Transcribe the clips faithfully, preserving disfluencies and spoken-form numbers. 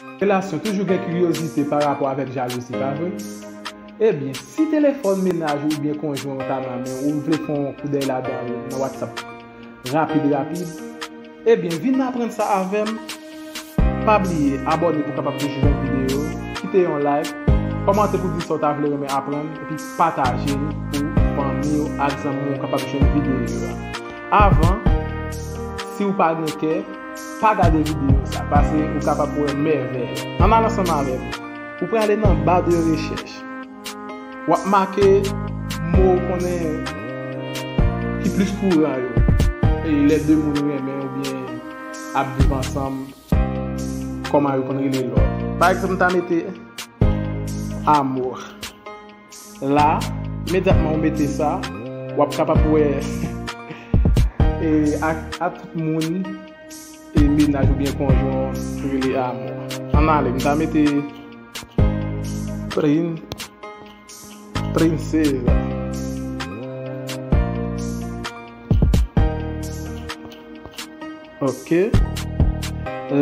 Relasyon toujou gen kiryozite pa rapò avèk jalouzi, pa vre? Ebyen, si telefòn mennaj ou oubyen konjwen ou ta nan men w, ou vle fè yon koudèy ladan l nan WhatsApp rapid rapid, ebyen, vin aprann sa avè m. Pa bliye abòne pou w kapab toujou jwenn videyo, kite yon like, kòmante pou di sa w ta vle renmen aprann, epi pataje l pou fanmi w ak zanmi w kapab jwenn videyo a. Avan, si w pa gen kè, pa gade videyo sa, paske ou kapab wè mèvèy. Ann al ansanm avè m. Ou prale nan ba de rechèch. W ap make mo ou konnen ki plis kouran yo. E lè de moun renmen oubyen ap viv ansanm, kòman yo konn rele lòt. Pa egzanp, m ta mete amour. La, imedyatman ou mete sa, w ap kapab wè e, a, a tout moun e mennaj oubyen konjwen w rele amour. Ann ale, m ta mete prin, prinseza. Ok.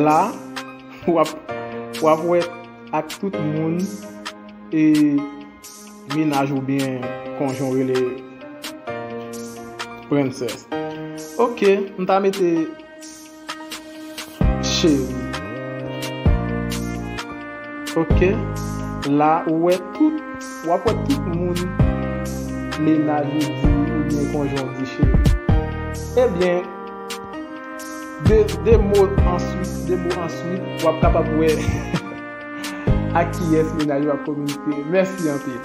La, w ap, w ap wè ak tout moun e mennaj oubyen konjwen w rele princess. Ok, m ta mete cheri. Ok, la ou wè tout, w ap wè tout moun mennaj ou di oubyen konjwen w di cheri. Ebyen, de, de mo answit, de mo answit, w ap kapab wè ak kiyès mennaj ou ap kominike. Mèsi anpil.